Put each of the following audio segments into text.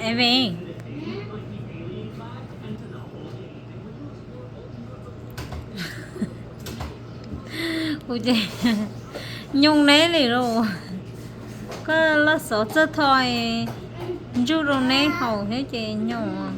Ê Vin, kuv ces nyooj neb li lauj. Koj loj xov txawj tho, ntsug rau neb haus thiab ces nyooj.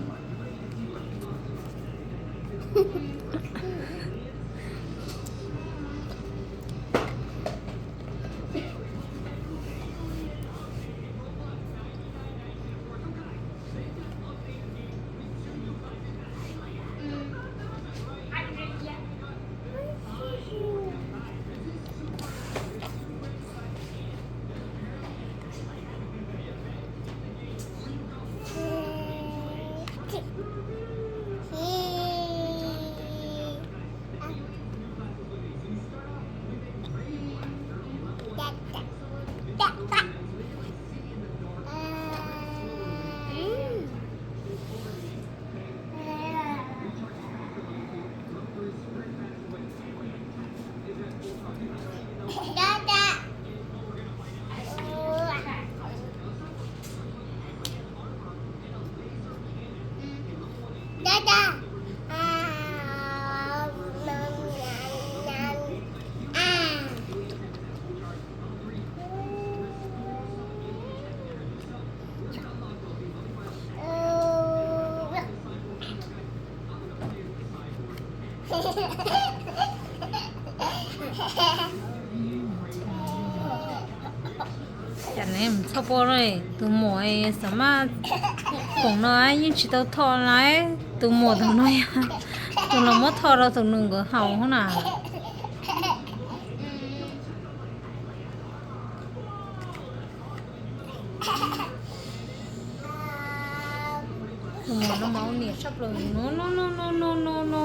Cas ne txhob pua, tus muam xav mas khoom no yeej tsis tau tho na. Tus muam tus no yog tus los muab tho rau tus nus nkawd haus na. Tus muam no mas ua niam tshaj plaws no no no no no no no.